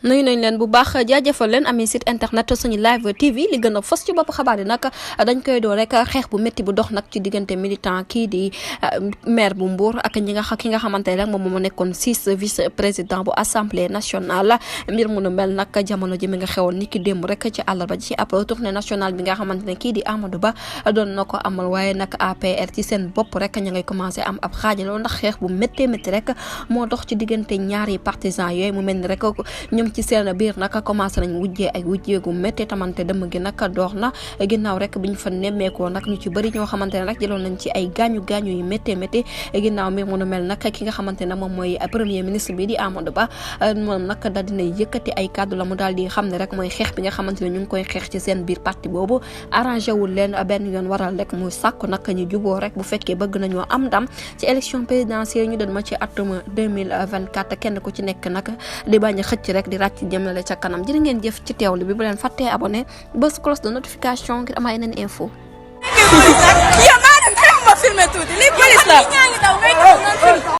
nuyu nañ leen bu baax jaajëfal leen ami site internet suñu live TV li gën a fës ci bopp xabaar yi nag dañ koy doo rek xeex bu métti bu dox nag ci diggante militant kii di maire bu Mbour ak ki nga xamante ne rek moom moo nekkoon 6 vice président bu assemblée nationale mbir mu nu mel nag jamono ji mi nga xewoon ni ki démb rek ci àllarba ji ci ab tournée nationale bi nga xamante ne kii di Amadou Ba doon na ko amal waaye nag APR ci seen bopp rek ña ngay commencé am ab xaajaloo ndax xeex bu méttee métti rek moo dox ci diggante ñaari partisans yooyu mu mel ni rek ñoom ci seen biir nag commencé nañ wujjee ay wujjeegu métti tamante dëmm gi nag door na ginnaaw rek bi ñu fa nemmeekoo nag ñu ci bëri ñoo xamante ne rek jëloon nañ ci ay gaañu yu méttee métti ginnaaw mbir mu nu mel nag ki nga xamante ne moom mooy premier ministre bi di Amadou Ba moom nag daal dina yëkkati ay kàddu la mu daal di xam ne rek mooy xeex bi nga xamante ne ñu ngi koy xeex ci seen biir parti boobu arrangé wul leen benn yoon waral rek mu sàkku nag ñu juboo rek bu fekkee bëgg nañoo am ndam ci élection présidentielle ñu doon ma ci atum 2024 kenn ku ci nekk nag di bañ a xëcc rek di ràcc jëmale ca kanam jërë ngeen jëf ci teewlu bi bu leen fàttee abonné bës cloche de notification ngir am ay yeneen info. yow maa dem ma filmé tuuti lii police la